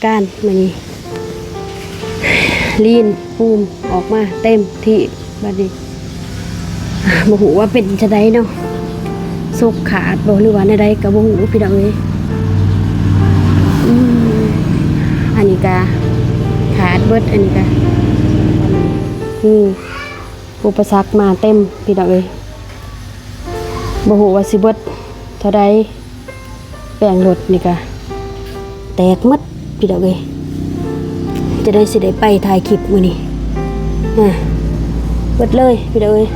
ການມື້ນີ້ ລີນປູມອອກມາເຕັມທີ່ບາດນີ້ ບໍ່ຮູ້ວ່າເປັນຈັ່ງໃດເນາະ ສົກຂາດບໍ່ ຫຼືວ່າແນວໃດກໍບໍ່ຮູ້ພີ່ນ້ອງເອີຍ. ອືມ ອັນນີ້ກະຂາດເບິດ ອັນນີ້ກະ ອືມ ອຸປະສັກມາເຕັມພີ່ນ້ອງເອີຍ ບໍ່ຮູ້ວ່າຊິເບິດເທົ່າໃດ. ແປງລົດນີ້ກະແຕກໝົດພີ່ນ້ອງເອີຍ ຈະໄດ້ຊິໄດ້ໄປຖ່າຍຄລິບມື້ນີ້ ອາ ເບິດເລີຍພີ່ນ້ອງເອີຍ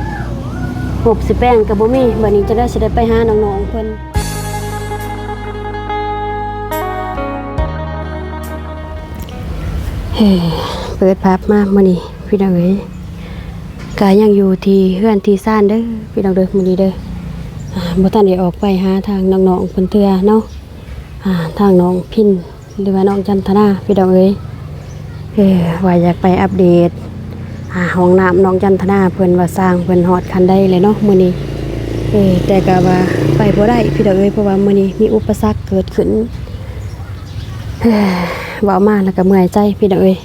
ງົບຊິແປງກໍບໍ່ມີ. ບາດນີ້ຈະໄດ້ຊິໄດ້ໄປຫານ້ອງໆເພິ່ນ. ເອີ ເປີດພາບມາມື້ນີ້ພີ່ນ້ອງເອີຍ ກະຍັງຢູ່ທີ່ເຮືອນທີ່ຊານເດີພີ່ນ້ອງເດີ ມື້ນີ້ເດີ ອາ ບໍ່ທັນໄດ້ອອກໄປຫາທາງນ້ອງໆເພິ່ນເທື່ອເນາະ ອາ ທາງນ້ອງພິນ ຫຼືວ່ານ້ອງຈັນທະນາພີ່ນ້ອງເອີຍ ເອີ ວ່າຢາກໄປອັບເດດ ອາ ຫ້ອງນ້ຳນ້ອງຈັນທະນາ ເພິ່ນວ່າສ້າງເພິ່ນຮອດຂັ້ນໃດແລ້ວເນາະມື້ນີ້ ເອີ ແຕ່ກະວ່າໄປບໍ່ໄດ້ພີ່ນ້ອງເອີຍ ເພາະວ່າມື້ນີ້ມີອຸປະສັກເກີດຂຶ້ນ ເອີ ເວົ້າມາແລ້ວກະເມື່ອຍໃຈພີ່ນ້ອງເອີຍ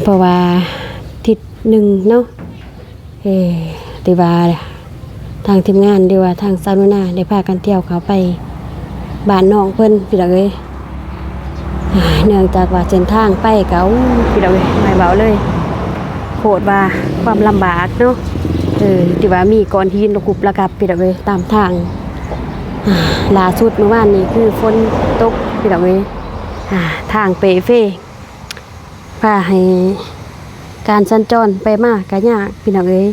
ເພາະວ່າທິດໜຶ່ງເນາະ ເອີ ທີ່ວ່າທາງທີມງານ ຫຼືວ່າທາງສາວໜູນາ ໄດ້ພາກັນທ່ຽວເຂົ້າໄປບ້ານນ້ອງເພິ່ນພີ່ນ້ອງເອີຍ ເນື່ອງຈາກວ່າເສັ້ນທາງໄປກໍ ໂອ້ ພີ່ນ້ອງເອີຍ ບໍ່ໃຫ້ເວົ້າເລີຍ ໂຄດວ່າຄວາມລຳບາກເນາະ ເອີ ທີ່ວ່າມີກ້ອນຫີນລະຄຸບລະກັບພີ່ນ້ອງເອີຍ ຕາມທາງ ອາ ລ່າສຸດມື້ວານນີ້ຄືຝົນຕົກພີ່ນ້ອງເອີຍ ອາ ທາງເປ່ເພ ພາໃຫ້ການສັນຈອນໄປມາກໍຍາກພີ່ນ້ອງເອີຍ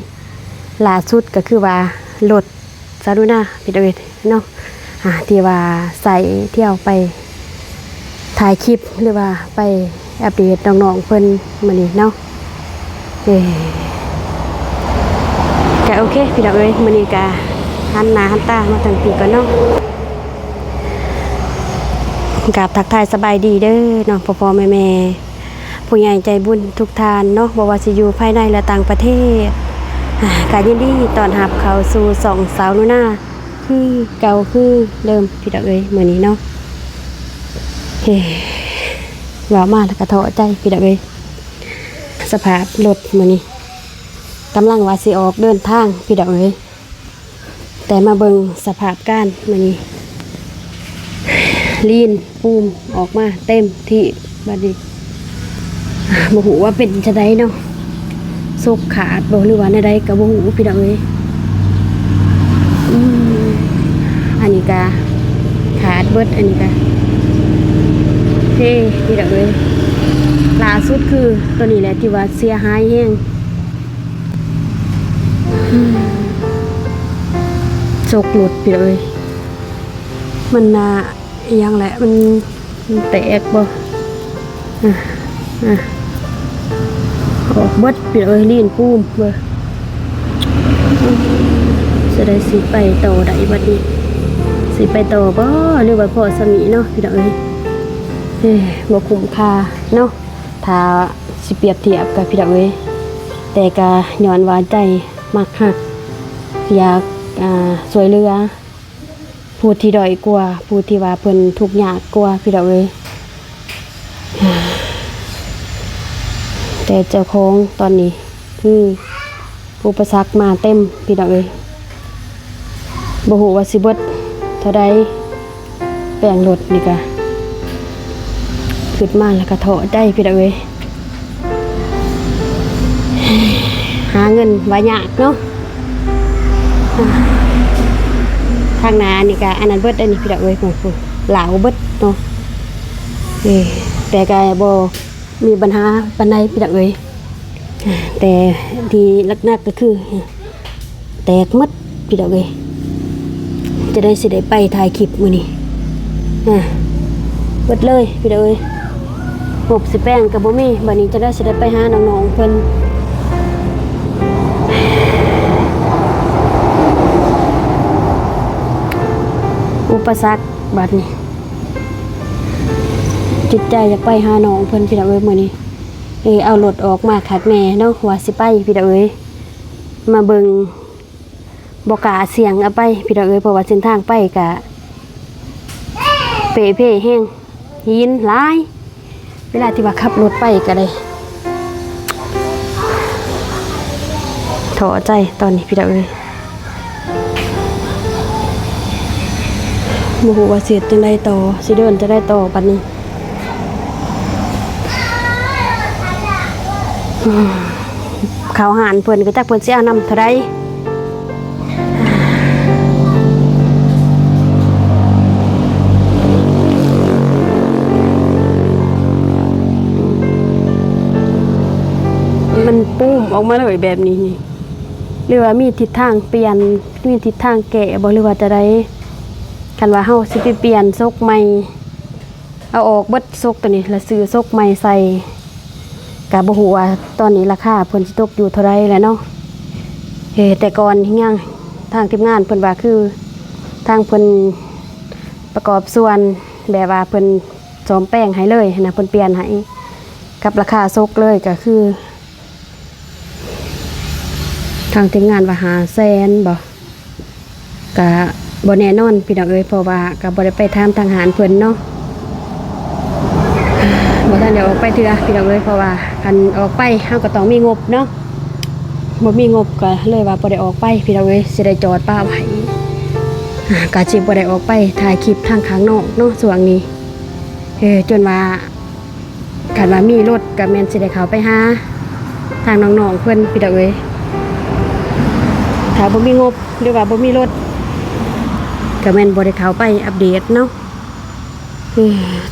ລ່າສຸດກໍຄືວ່າລົດສາວໜູນາພີ່ນ້ອງເອີຍເນາະ ອາ ທີ່ວ່າໃຊ້ທ່ຽວໄປຖ່າຍຄລິບ ຫຼືວ່າໄປອັບເດດນ້ອງໆເພິ່ນມື້ນີ້ເນາະ ເອີ ກໍໂອເຄພີ່ນ້ອງເອີຍ ມື້ນີ້ກໍຫັນໜ້າຫັນຕາມາທັງປີກ່ອນເນາະ ກາບທັກທາຍສະບາຍດີເດີເນາະ ພໍ່ໆແມ່ໆ ຜູ້ໃຫຍ່ໃຈບຸນທຸກທ່ານເນາະ ບໍ່ວ່າຊິຢູ່ພາຍໃນ ແລະ ຕ່າງປະເທດ ກະຍິນດີຕ້ອນຮັບເຂົ້າສູ່ຊ່ອງສາວໜູນາຄືເກົ່າຄືເດີມພີ່ນ້ອງເອີຍ ມື້ນີ້ເນາະ ເອີ ເວົ້າມາແລ້ວກະທໍ້ໃຈພີ່ນ້ອງເອີຍ ສະພາບລົດມື້ນີ້ ກຳລັງວ່າຊິອອກເດີນທາງພີ່ນ້ອງເອີຍ ແຕ່ມາເບິ່ງສະພາບການມື້ນີ້ ລີນປູມອອກມາເຕັມທີ່ບາດນີ້ ບໍ່ຮູ້ວ່າເປັນຈັ່ງໃດເນາະ ສົກຂາດບໍ່ ຫຼືວ່າແນວໃດກໍບໍ່ຮູ້ພີ່ນ້ອງເອີຍ ອືມ ອັນນີ້ກະຂາດເບິດ ອັນນີ້ກະເພພີ່ນ້ອງເອີຍ ລ່າສຸດຄືໂຕນີ້ແຫຼະທີ່ວ່າເສຍຫາຍແຮງ. ຈົກຫຼຸດພີ່ນ້ອງເອີຍ ມັນໜ້າອີ່ຫຍັງແຫຼະ ມັນ ມັນແຕກບໍ່ ອະ ອະ ອອກເບິດພີ່ນ້ອງເອີຍ ລີນປູມເບິ່ງ ຈະໄດ້ຊິໄປຕໍ່ໄດ້ບັດນີ້ ຊິໄປຕໍ່ບໍ່ ຫຼືວ່າພໍສ່ຳນີ້ເນາະພີ່ນ້ອງເອີຍ ເອີ ບໍ່ຄຸ້ມຄ່າເນາະ ຖ້າຊິປຽບທຽບກັບພີ່ນ້ອງເອີຍ ແຕ່ກະຍ້ອນວ່າໃຈມັກຮັກ ຢາກ ອ່າ ຊ່ວຍເຫຼືອຜູ້ທີ່ດ້ອຍກວ່າ ຜູ້ທີ່ວ່າເພິ່ນທຸກຍາກກວ່າພີ່ນ້ອງເອີຍ ແຕ່ເຈົ້າຂອງຕອນນີ້ຄື ອຸປະສັກມາເຕັມພີ່ນ້ອງເອີຍ ບໍ່ຮູ້ວ່າຊິເບິດເທົ່າໃດ ແປງລົດນີ້ກະຄິດມາແລ້ວກະທໍ້ໃຈພີ່ນ້ອງເອີຍ ຫາເງິນວ່າຍາກເນາະ ທາງໜ້ານີ້ກະອັນນັ້ນເບິດ ອັນນີ້ພີ່ນ້ອງເອີຍ ພຸ້ນໆ ຫຼາວເບິດເນາະ ເອີ ແຕ່ກະບໍ່ມີບັນຫາປານໃດພີ່ນ້ອງເອີຍ ແຕ່ທີ່ໜັກໆກໍຄືແຕກໝົດພີ່ນ້ອງເອີຍ ຈະໄດ້ຊິໄດ້ໄປຖ່າຍຄລິບມື້ນີ້ ອາ ເບິດເລີຍພີ່ນ້ອງເອີຍ ງົບຊິແປງກໍບໍ່ມີ ບາດນີ້ຈະໄດ້ຊິໄດ້ໄປຫານ້ອງໆເພິ່ນ ອຸປະສັກບາດນີ້ ຈິດໃຈຢາກໄປຫານ້ອງເພິ່ນພີ່ນ້ອງເອີຍ ມື້ນີ້ ເອີ ເອົາລົດອອກມາຄັກແນ່ເນາະ ວ່າຊິໄປພີ່ນ້ອງເອີຍ ມາເບິ່ງ ບໍ່ກ້າສ່ຽງເອົາໄປພີ່ນ້ອງເອີຍ ເພາະວ່າເສັ້ນທາງໄປກະເປ່ເພແຮງ ຫີນຫຼາຍ ເວລາທີ່ວ່າຂັບລົດໄປກໍໄດ້ທໍ້ໃຈຕອນນີ້ພີ່ນ້ອງເອີຍ. ບໍ່ຮູ້ວ່າຊິເຮັດຈັ່ງໃດຕໍ່ ຊິເດີນຈັ່ງໃດຕໍ່ບັດນີ້. ເຂົ້າຮ້ານເພິ່ນກໍຈັກເພິ່ນຊິເອົານຳເທົ່າໃດ. ມັນປູມອອກມາເລີຍແບບນີ້ນີ້ ຫຼືວ່າມີທິດທາງປ່ຽນ ມີທິດທາງແກ້ບໍ່ ຫຼືວ່າຈັ່ງໃດ? ຄັນວ່າເຮົາຊິໄປປ່ຽນສົກໃໝ່ ເອົາອອກເບິດສົກໂຕນີ້ ແລ້ວຊື້ສົກໃໝ່ໃສ່ ກະບໍ່ຮູ້ວ່າຕອນນີ້ລາຄາເພິ່ນຊິຕົກຢູ່ເທົ່າໃດແຫຼະເນາະ. ເອີ ແຕ່ກ່ອນຍັງ ທາງທີມງານເພິ່ນວ່າ ຄືທາງເພິ່ນປະກອບສ່ວນ ແບບວ່າເພິ່ນສ້ອມແປງໃຫ້ເລີຍຫັ້ນນະ ເພິ່ນປ່ຽນໃຫ້ກັບລາຄາສົກເລີຍ ກະຄື ທາງທີມງານວ່າຫ້າແສນບໍ ກະບໍ່ແນ່ນອນພີ່ນ້ອງເອີຍ ເພາະວ່າກະບໍ່ໄດ້ໄປຖາມທາງຮ້ານເພິ່ນເນາະ ບໍ່ທັນໄດ້ອອກໄປເທື່ອພີ່ນ້ອງເອີຍ ເພາະວ່າຄັນອອກໄປເຮົາກໍຕ້ອງມີງົບເນາະ ບໍ່ມີງົບກໍເລີຍວ່າບໍ່ໄດ້ອອກໄປພີ່ນ້ອງເອີຍ ຊິໄດ້ຈອດປະໄວ້ ກະຊິບໍ່ໄດ້ອອກໄປຖ່າຍຄລິບທາງຂ້າງນອກເນາະຊ່ວງນີ້ ເອີ ຈົນວ່າ ຄັນວ່າມີລົດກໍແມ່ນຊິໄດ້ເຂົ້າໄປຫາທາງນ້ອງໆເພິ່ນພີ່ນ້ອງເອີຍ ຖ້າບໍ່ມີງົບ ຫຼືວ່າບໍ່ມີລົດ ກໍແມ່ນບໍ່ໄດ້ເຂົ້າໄປອັບເດດເນາະ ເອີ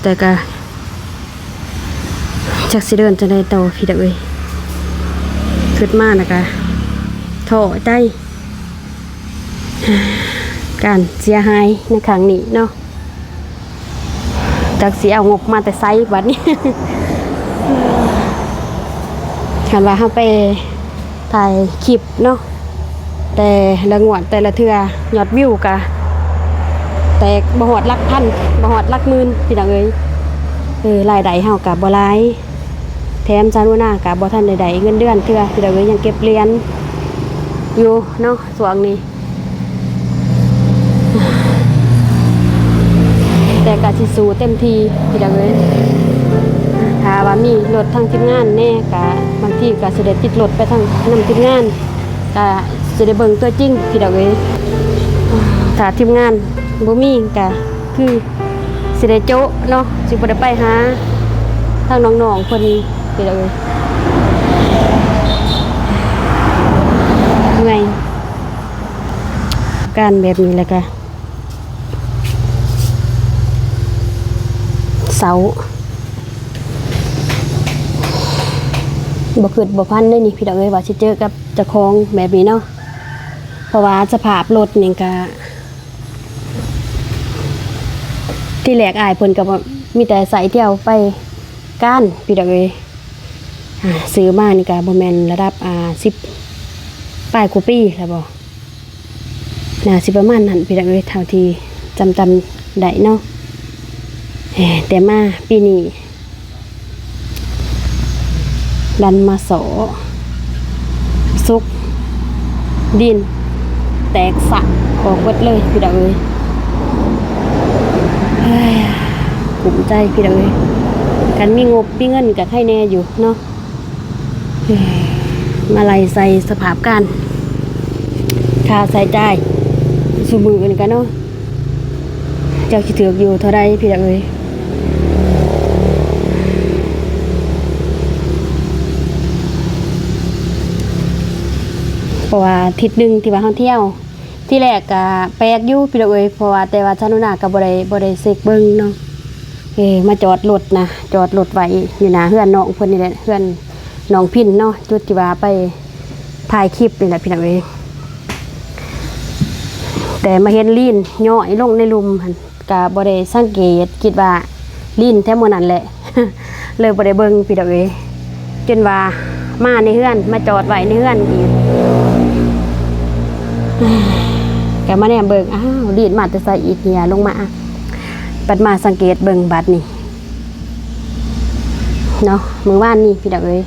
ແຕ່ກໍຈັກຊິເດີນຈັ່ງໃດຕໍ່ພີ່ນ້ອງເອີຍ ຄິດມາແລ້ວກໍທໍ້ໃຈ ການເສຍຫາຍໃນຄັ້ງນີ້ເນາະ ຈັກຊິເອົາງົບມາແຕ່ໃສບັດນີ້ ຄັນວ່າເຮົາໄປຖ່າຍຄລິບເນາະ ແຕ່ລະງວດແຕ່ລະເທື່ອ ຍອດວິວກະແຕກບໍ່ຮອດຫຼັກພັນ ບໍ່ຮອດຫຼັກໝື່ນພີ່ນ້ອງເອີຍ ເອີ ລາຍໄດ້ເຮົາກະບໍ່ຫຼາຍ ແຖມຊາວໜູນາກະບໍ່ທັນໄດ້ໄດ້ເງິນເດືອນເທື່ອ ພີ່ນ້ອງເອີຍ ຍັງເກັບຫຼຽນຢູ່ເນາະຊ່ວງນີ້ ແຕ່ກະຊິສູ້ເຕັມທີ່ພີ່ນ້ອງເອີຍ ຖ້າວ່າມີລົດທາງທີມງານແດ່ ກະບາງທີກະຊິໄດ້ຕິດລົດໄປທາງນຳທີມງານ ກະຊິໄດ້ເບິ່ງຕົວຈິງພີ່ນ້ອງເອີຍ ຖ້າທີມງານບໍ່ມີກະຄື ຊິໄດ້ໂຈະເນາະ ຊິບໍ່ໄດ້ໄປຫາທາງນ້ອງໆເພິ່ນພີ່ນ້ອງເອີຍ ເມື່ອຍ ການແບບນີ້ແລ້ວກະເສົ້າ ບໍ່ຄິດບໍ່ຝັນເດ້ນີ້ພີ່ນ້ອງເອີຍ ວ່າຊິເຈີກັບເຈົ້າຂອງແບບນີ້ເນາະ ເພາະວ່າສະພາບລົດນີ້ກະ ທີແລກອ້າຍເພິ່ນກໍມີແຕ່ໃຊ້ທ່ຽວໄປການ ພີ່ນ້ອງເອີຍ ອ່າ ຊື້ມານີ້ກໍບໍ່ແມ່ນລະດັບ ອ່າ ສິບປາຍກວ່າປີແລ້ວບໍ ໜ້າຊິປະມານນັ້ນ ພີ່ນ້ອງເອີຍ ເທົ່າທີ່ຈຳ ຈຳໄດ້ເນາະ ແຕ່ມາປີນີ້ ດັນມາເຊາະ ສົກ ດິນແຕກສະອອກເບິດເລີຍພີ່ນ້ອງເອີຍ ເອີຍ ກຸ້ມໃຈພີ່ນ້ອງເອີຍ ຄັນມີງົບມີເງິນກໍໄຄແນ່ຢູ່ເນາະ ເອີຍ ມາໄລ່ໃສ່ສະພາບການ ຄ່າໃຊ້ຈ່າຍຊຸມື້ນີ້ກະເນາະ ຈັກຊິຖືກຢູ່ເທົ່າໃດພີ່ນ້ອງເອີຍ ເພາະວ່າທິດໜຶ່ງທີ່ວ່າເຮົາທ່ຽວ ທີແລກກະແປກຢູ່ພີ່ນ້ອງເອີຍ ເພາະວ່າ ແຕ່ວ່າຊາວໜູນາກະບໍ່ໄດ້ ບໍ່ໄດ້ເຊັກເບິ່ງເນາະ ເອີ ມາຈອດລົດນະ ຈອດລົດໄວ້ຢູ່ໜ້າເຮືອນນ້ອງເພິ່ນນີ້ແຫຼະ ເຮືອນນ້ອງພິນເນາະ ຈຸດທີ່ວ່າໄປຖ່າຍຄລິບນີ້ແຫຼະພີ່ນ້ອງເອີຍ ແຕ່ມາເຫັນລີນຍ້ອຍລົງໃນລຸ່ມຫັ້ນ ກະບໍ່ໄດ້ສັງເກດ ຄິດວ່າລີນແຖວໝ່ອງນັ້ນແຫຼະ ເລີຍບໍ່ໄດ້ເບິ່ງພີ່ນ້ອງເອີຍ ຈົນວ່າມາໃນເຮືອນ ມາຈອດໄວ້ໃນເຮືອນອີກ ກະມາແນມເບິ່ງ ອ້າວ ລີນມາແຕ່ໃສອີກ ເຫຍລົງມາ ບັດມາສັງເກດເບິ່ງບາດນີ້ເນາະ ມື້ວານນີ້ພີ່ນ້ອງເອີຍ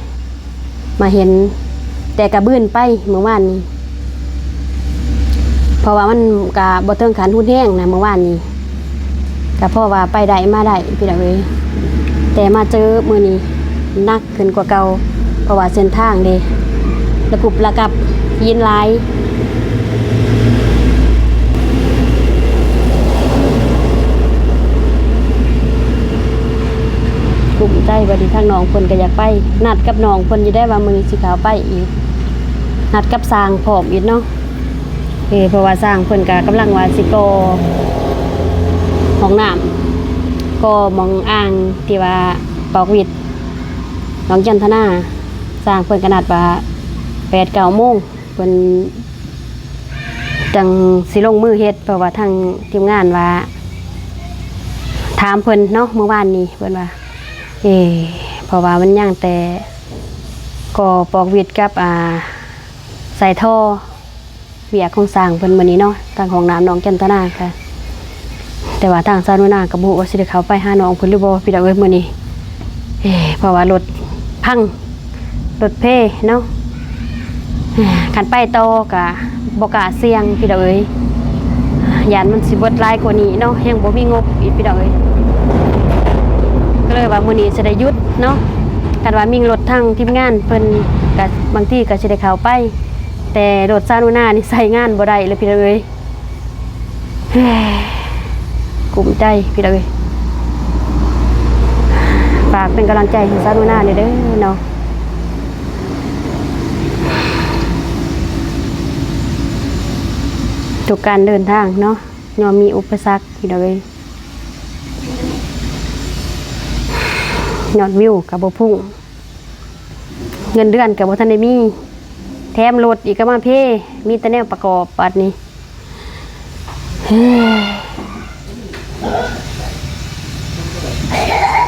ມາເຫັນແຕ່ກະບືນໄປມື້ວານນີ້ ເພາະວ່າມັນກະບໍ່ເຖິງຂັ້ນຮຸນແຮງນະມື້ວານນີ້ ກໍພໍວ່າໄປໄດ້ມາໄດ້ພີ່ນ້ອງເອີຍ, ແຕ່ມາເຈີມື້ນີ້ໜັກຂຶ້ນກວ່າເກົ່າ ເພາະວ່າເສັ້ນທາງເດ້ ລະກຸບລະກັບ ຫີນຫຼາຍ. ກຸ້ມໃຈ ບັດນີ້ທາງນ້ອງເພິ່ນກໍຢາກໄປ ນັດກັບນ້ອງເພິ່ນຢູ່ໄດ໋ວ່າມື້ນີ້ຊິເຂົ້າໄປອີກ ນັດກັບຊ່າງພ້ອມອີກເນາະ. ເອີ ເພາະວ່າຊ່າງເພິ່ນກະກຳລັງວ່າຊິກໍ່ຫ້ອງນ້ຳ ກໍ່ໝ່ອງອ່າງທີ່ວ່າປອກວິດໜອງຈັນທະນາ, ຊ່າງເພິ່ນກະນັດວ່າແປດເກົ້າໂມງ ເພິ່ນຈັ່ງຊິລົງມືເຮັດ ເພາະວ່າທາງທີມງານວ່າ ຖາມເພິ່ນເນາະ ມື້ວານນີ້ເພິ່ນວ່າ ເອີ ເພາະວ່າມັນຍັງແຕ່ກໍ່ປອກວິດກັບ ອ່າ ສາຍທໍ່ ວຽກຂອງຊ່າງເພິ່ນມື້ນີ້ເນາະ ທາງຫ້ອງນ້ຳໜອງຈັນທະນາກະ. ແຕ່ວ່າທາງສາວໜູນາກໍບໍ່ຮູ້ວ່າຊິໄດ້ເຂົ້າໄປຫານ້ອງເພິ່ນຫຼືບໍ່ ພີ່ນ້ອງເອີຍ ມື້ນີ້ ເພາະວ່າລົດພັງ ລົດເພເນາະ. ຄັນໄປຕໍ່ກະບໍ່ກ້າສ່ຽງ ພີ່ນ້ອງເອີຍ, ຢ້ານມັນຊິເບິດຫຼາຍກວ່ານີ້ເນາະ, ແຮງບໍ່ມີງົບອີກ ພີ່ນ້ອງເອີຍ. ກໍເລີຍວ່າມື້ນີ້ຊິໄດ້ຢຸດເນາະ, ຄັນວ່າມີລົດທາງທີມງານເພິ່ນກະບາງທີກໍຊິໄດ້ເຂົ້າໄປ. ແຕ່ລົດສາວໜູນານີ້ໃຊ້ງານບໍ່ໄດ້ເລີຍ ພີ່ນ້ອງເອີຍ. ກຸ້ມໃຈ ພີ່ນ້ອງເອີຍ. ຝາກເປັນກຳລັງໃຈໃຫ້ສາວໜູນາແດ່ເດີເນາະ. ທຸກການເດີນທາງເນາະ ຍ່ອມມີອຸປະສັກ ພີ່ນ້ອງເອີຍ. ຍອດວິວກໍບໍ່ພຸ້ງ. ເງິນເດືອນກໍບໍ່ທັນໄດ້ມີ, ແຖມລົດອີກກໍມາເພ, ມີແຕ່ແນວປະກອບບາດນີ້.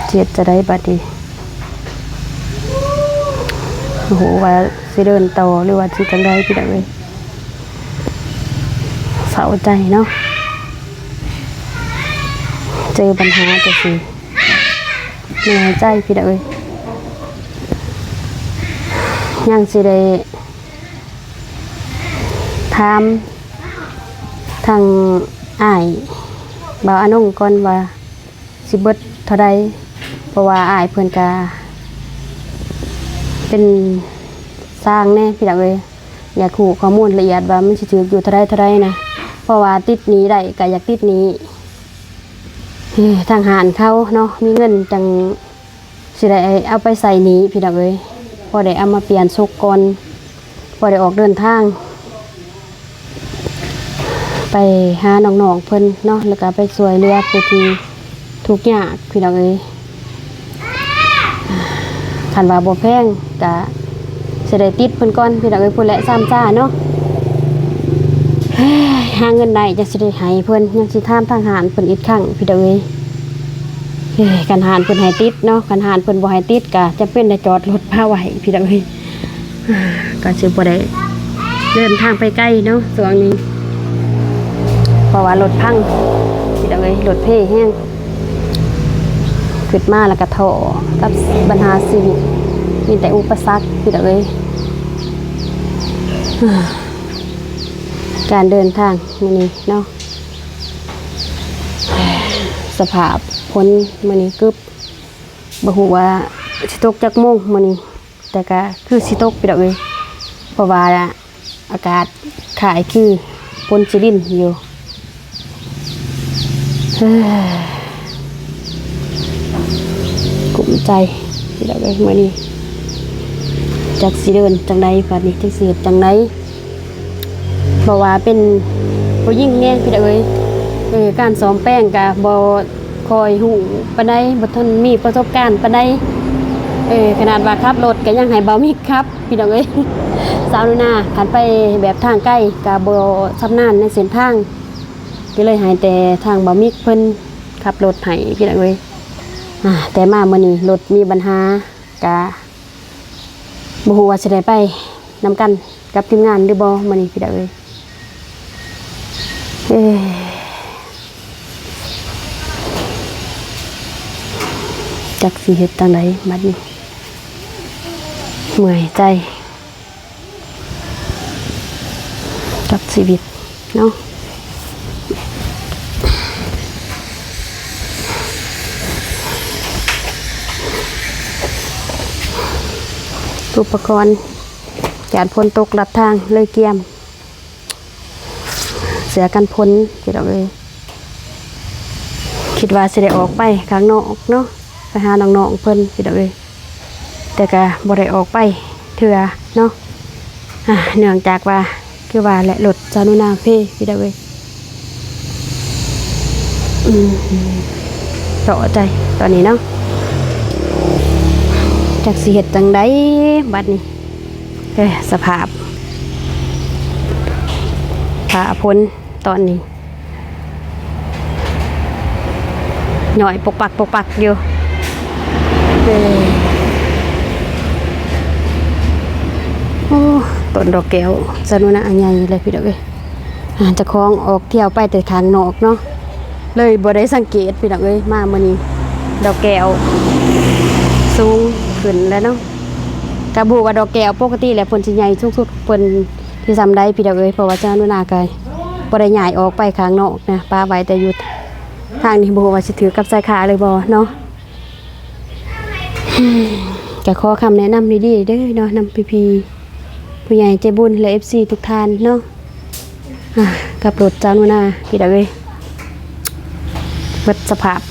ຊິເຮັດຈັ່ງໃດບາດນີ້? ບໍ່ຮູ້ວ່າຊິເດີນຕໍ່ ຫຼືວ່າຊິຈັ່ງໃດ ພີ່ນ້ອງເອີຍ. ເສົ້າໃຈເນາະ ເຈີບັນຫາຈັ່ງຊີ້. ເໝື່ອຍໃຈ ພີ່ນ້ອງເອີຍ. ຍັງຊິໄດ້ຖາມທາງອ້າຍບ່າວອານົງກ່ອນວ່າຊິເບິດເທົ່າໃດ, ເພາະວ່າອ້າຍເພິ່ນກະເປັນຊ່າງແດ່ ພີ່ນ້ອງເອີຍ. ຢາກຮູ້ຂໍ້ມູນລະອຽດວ່າມັນຊິຖືກຢູ່ເທົ່າໃດເທົ່າໃດນະ, ເພາະວ່າຕິດໜີ້ໄດ້ກະຢາກຕິດໜີ້ ເອີ ທາງຮ້ານເຂົາເນາະ, ມີເງິນຈັ່ງຊິໄດ້ເອົາໄປໃຊ້ໜີ້ ພີ່ນ້ອງເອີຍ. ພໍໄດ້ເອົາມາປ່ຽນສຸກກ່ອນ ພໍໄດ້ອອກເດີນທາງ ໄປຫານ້ອງໆເພິ່ນເນາະ ແລ້ວກະໄປຊ່ວຍເຫຼືອຜູ້ທີ່ທຸກຍາກ ພີ່ນ້ອງເອີຍ. ຄັນວ່າບໍ່ແພງກະຊິໄດ້ຕິດເພິ່ນກ່ອນ ພີ່ນ້ອງເອີຍ, ພຸ້ນແຫຼະ ຊາມຊາເນາະ. ຫາເງິນໄດ້ຈັ່ງຊິໄດ້ໃຫ້ເພິ່ນ, ຍັງຊິຖາມທາງຮ້ານເພິ່ນອີກຄັ້ງ ພີ່ນ້ອງເອີຍ. ເອີ ຄັນຮ້ານເພິ່ນໃຫ້ຕິດເນາະ, ຄັນຮ້ານເພິ່ນບໍ່ໃຫ້ຕິດກະຈຳເປັນໄດ້ຈອດລົດພາໄວ້ ພີ່ນ້ອງເອີຍ. ກໍຊິບໍ່ໄດ້ເດີນທາງໄປໄກເນາະຊ່ວງນີ້ ເພາະວ່າລົດພັງ ພີ່ນ້ອງເອີຍ, ລົດເພແຮງ. ຄິດມາແລ້ວກໍທໍ້ກັບບັນຫາຊີວິດ, ມີແຕ່ອຸປະສັກ ພີ່ນ້ອງເອີຍ. ການເດີນທາງມື້ນີ້ເນາະ, ສະພາບຝົນມື້ນີ້ກຶບ, ບໍ່ຮູ້ວ່າຊິຕົກຈັກໂມງມື້ນີ້. ແຕ່ກະຄືຊິຕົກ ພີ່ນ້ອງເອີຍ, ເພາະວ່າອາກາດຄ້າຍຄືຝົນຊິລິນຢູ່. ກຸ້ມໃຈ ພີ່ນ້ອງເອີຍ, ມື້ນີ້ຈັກຊິເດີນຈັ່ງໃດ ບາດນີ້ຈັກຊິເຮັດຈັ່ງໃດ. ເພາະວ່າເປັນຜູ້ຍິງແດ່ ພີ່ນ້ອງເອີຍ, ເອີ ການສ້ອມແປງກະບໍ່ຄ່ອຍຮູ້ປານໃດ, ບໍ່ທັນມີປະສົບການປານໃດ. ເອີ ຂະໜາດວ່າຂັບລົດກະຍັງໃຫ້ບ່າວມິກຂັບ ພີ່ນ້ອງເອີຍ. ສາວໜູນາ ຄັນໄປແບບທາງໄກກະບໍ່ຊຳນານໃນເສັ້ນທາງ, ກໍເລີຍໃຫ້ແຕ່ທາງບ່າວມິກເພິ່ນຂັບລົດໃຫ້ ພີ່ນ້ອງເອີຍ. ອາ ແຕ່ມາມື້ນີ້ລົດມີບັນຫາ, ກະບໍ່ຮູ້ວ່າຊິໄດ້ໄປນຳກັນ ກັບທີມງານຫຼືບໍ່ມື້ນີ້ ພີ່ນ້ອງເອີຍ. ເອີ ຈັກຊິເຮັດຈັ່ງໃດບັດນີ້, ເມື່ອຍໃຈກັບຊີວິດເນາະ. ອຸປະກອນ ຢ້ານຝົນຕົກລັດທາງ ເລີຍກຽມເສື້ອກັນຝົນ ພີ່ນ້ອງເອີຍ. ຄິດວ່າຊິໄດ້ອອກໄປຂ້າງນອກເນາະ ໄປຫານ້ອງໆເພິ່ນ ພີ່ນ້ອງເອີຍ, ແຕ່ກະບໍ່ໄດ້ອອກໄປເທື່ອເນາະ. ອາ ເນື່ອງຈາກວ່າ ຄືວ່າແຫຼະ ລົດສາວໜູນາເພ ພີ່ນ້ອງເອີຍ. ອືມ ເທາະໃຈຕອນນີ້ເນາະ ຈັກຊິເຮັດຈັ່ງໃດບັດນີ້. ເອີ ສະພາບຟ້າຝົນຕອນນີ້ ຍ້ອຍປົກປັກປົກປັກຢູ່. ເອີ ໂອ້ ຕົ້ນດອກແກ້ວສາວໜູນາໃຫຍ່ເລີຍ ພີ່ນ້ອງເອີຍ. ອາ ເຈົ້າຂອງອອກທ່ຽວໄປແຕ່ຂ້າງນອກເນາະ ເລີຍບໍ່ໄດ້ສັງເກດ ພີ່ນ້ອງເອີຍ. ມາມື້ນີ້ດອກແກ້ວສູງຂຶ້ນແລ້ວເນາະ, ກະບໍ່ຮູ້ວ່າດອກແກ້ວປົກກະຕິແລ້ວເພິ່ນຊິໃຫຍ່ສູງສຸດເພິ່ນ ທີ່ຊ່ຳໃດ ພີ່ນ້ອງເອີຍ. ເພາະວ່າສາວໜູນາກະບໍ່ໄດ້ຍ້າຍອອກໄປຂ້າງນອກນະ ປະໄວ້ແຕ່ຢູ່ທາງນີ້ ບໍ່ຮູ້ວ່າຊິຖືກກັບສາຍຂາຫຼືບໍ່ເນາະ. ກະຂໍຄຳແນະນຳດີໆເດີເນາະ ນຳພີ່ໆ ຜູ້ໃຫຍ່ໃຈບຸນ ແລະ ເອັຟຊີ ທຸກທ່ານເນາະ. ອາ ກັບລົດສາວໜູນາ ພີ່ນ້ອງເອີຍ ເບິດສະພາບ.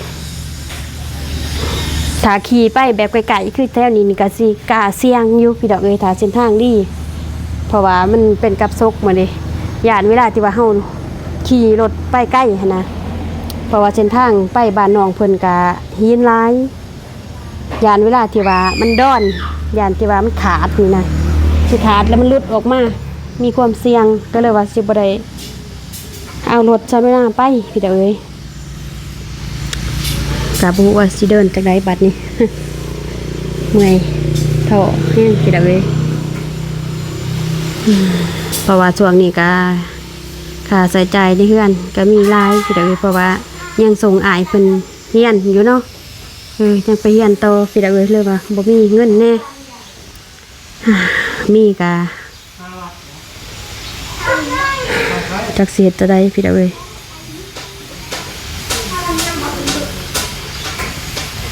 ຖ້າຂີ່ໄປແບບໃກ້ໆ ຄືແຖວນີ້ນີ້ກະຊິກ້າສ່ຽງຢູ່ ພີ່ນ້ອງເອີຍ ຖ້າເສັ້ນທາງດີ ເພາະວ່າມັນເປັນກັບສົກໝົດເດ. ຢ້ານເວລາທີ່ວ່າເຮົາຂີ່ລົດໄປໄກຫັ້ນນະ ເພາະວ່າເສັ້ນທາງໄປບ້ານນ້ອງເພິ່ນກະຫີນຫຼາຍ. ຢ້ານເວລາທີ່ວ່າມັນດອນ ຢ້ານທີ່ວ່າມັນຂາດນີ້ນະ ຊິຂາດແລ້ວມັນຫຼຸດອອກມາ ມີຄວາມສ່ຽງ ກໍເລີຍວ່າຊິບໍ່ໄດ້ເອົາລົດສາວໜູນາໄປ ພີ່ນ້ອງເອີຍ. ກະບໍ່ຮູ້ວ່າຊິເດີນຈັ່ງໃດບັດນີ້ ເມື່ອຍທໍ້ແຮງ ພີ່ນ້ອງເອີຍ. ເພາະວ່າຊ່ວງນີ້ກະຄ່າໃຊ້ຈ່າຍໃນເຮືອນກະມີຫຼາຍ ພີ່ນ້ອງເອີຍ ເພາະວ່າຍັງສົ່ງອ້າຍເພິ່ນຮຽນຢູ່ເນາະ. ເອີ ຍັງໄປຮຽນຕໍ່ ພີ່ນ້ອງເອີຍ ເລີຍວ່າບໍ່ມີເງິນແດ່. ມີກະຈັກຊິເຮັດຈັ່ງໃດ ພີ່ນ້ອງເອີຍ.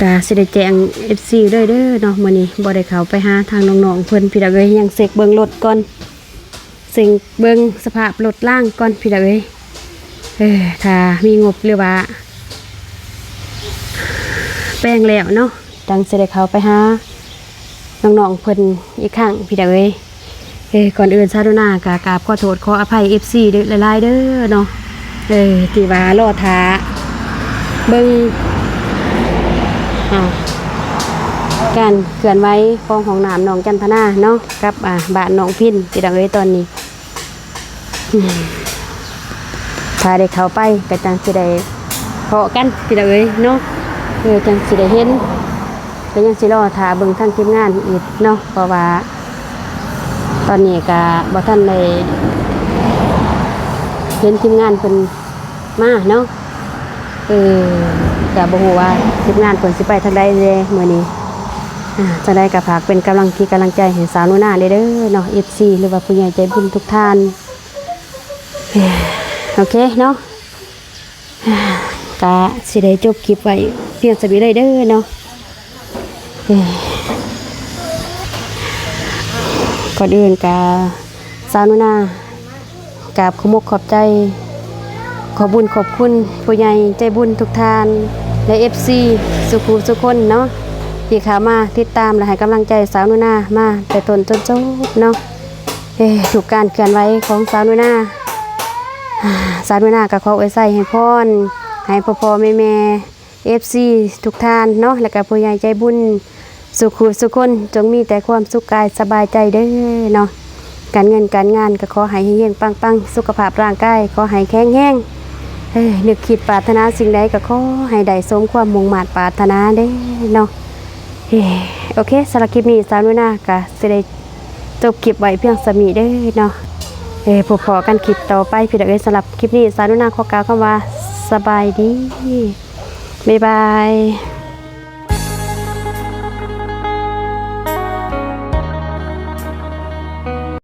ກະຊິໄດ້ແຈ້ງເອັຟຊີເລີຍເດີເນາະ ມື້ນີ້ບໍ່ໄດ້ເຂົ້າໄປຫາທາງນ້ອງໆເພິ່ນ ພີ່ນ້ອງເອີຍ. ຍັງເຊັກເບິ່ງລົດກ່ອນ ເສັງເບິ່ງສະພາບລົດລາງກ່ອນ ພີ່ນ້ອງເອີຍ. ເອີ ຖ້າມີງົບ ຫຼືວ່າແປງແລ້ວເນາະ ຈັ່ງຊິໄດ້ເຂົ້າໄປຫານ້ອງໆເພິ່ນອີກຄັ້ງ ພີ່ນ້ອງເອີຍ. ເອີ ກ່ອນອື່ນສາວໜູນາກະກາບຂໍໂທດຂໍອະໄພເອັຟຊີຫຼາຍໆເດີເນາະ. ເອີ ທີ່ວ່າລໍຖ້າເບິ່ງ ອາ ການເຄື່ອນໄຫວຂອງຫ້ອງນ້ຳນ້ອງຈັນທະນາເນາະ ກັບ ອາ ບ້ານນ້ອງພິນ ພີ່ນ້ອງເອີຍ. ຕອນນີ້ ອືມ ຖ້າໄດ້ເຂົ້າໄປກໍຈັ່ງຊິໄດ້ເພາະກັນ ພີ່ນ້ອງເອີຍເນາະ. ເອີ ຈັ່ງຊິໄດ້ເຫັນ ກໍຍັງຊິລໍຖ້າເບິ່ງທາງທີມງານອີກເນາະ ເພາະວ່າຕອນນີ້ກໍບໍ່ທັນໄດ້ເຫັນທີມງານເພິ່ນມາເນາະ. ເອີ ກໍບໍ່ຮູ້ວ່າທີມງານເພິ່ນຊິໄປທາງໃດແດ່ມື້ນີ້. ອາ ຈັ່ງໃດກໍຝາກເປັນກຳລັງຈິດກຳລັງໃຈໃຫ້ສາວໜູນາແດ່ເດີເນາະ ເອັຟຊີ ຫຼືວ່າຜູ້ໃຫຍ່ໃຈບຸນທຸກທ່ານ. ໂອເຄເນາະ ກະຊິໄດ້ຈົບຄລິບໄວ້ພຽງສ່ຳນີ້ເລີຍເດີເນາະ. ເອີ ກ່ອນອື່ນກະ ສາວໜູນາ ກາບຂອບອົກຂອບໃຈ ຂອບບຸນຂອບຄຸນຜູ້ໃຫຍ່ໃຈບຸນທຸກທ່ານ ແລະ ເອັຟຊີ ສູ່ຜູ້ສູ່ຄົນເນາະ ທີ່ເຂົ້າມາຕິດຕາມ ແລະ ໃຫ້ກຳລັງໃຈສາວໜູນາມາແຕ່ຕົ້ນຈົນຈົບເນາະ. ເອີ ທຸກການເຄື່ອນໄຫວຂອງສາວໜູນາ ສາວໜູນາກໍຂໍອວຍໄຊໃຫ້ພອນ ໃຫ້ພໍ່ໆແມ່ໆ ເອັຟຊີ ທຸກທ່ານເນາະ ແລ້ວກໍຜູ້ໃຫຍ່ໃຈບຸນສູ່ຜູ້ສູ່ຄົນ ຈົ່ງມີແຕ່ຄວາມສຸກກາຍສະບາຍໃຈເດີເນາະ. ການເງິນການງານກໍຂໍໃຫ້ເຮັງໆປັງໆ ສຸຂະພາບຮ່າງກາຍຂໍໃຫ້ແຂງແຮງ. ເອີ ນຶກຄິດປາດຖະໜາສິ່ງໃດກໍຂໍໃຫ້ໄດ້ສົມຄວາມມຸ່ງມາດປາດຖະໜາເດີເນາະ. ເອີ ໂອເຄ ສຳລັບຄລິບນີ້ສາວໜູນາກໍຊິໄດ້ ຈົບຄລິບໄວ້ພຽງສ່ຳນີ້ເດີເນາະ. ເອີ ພົບພໍ້ກັນຄລິບຕໍ່ໄປ ພີ່ນ້ອງເອີຍ. ສຳລັບຄລິບນີ້ ສາວໜູນາຂໍກ່າວຄຳວ່າ ສະບາຍດີ ບາຍບາຍ.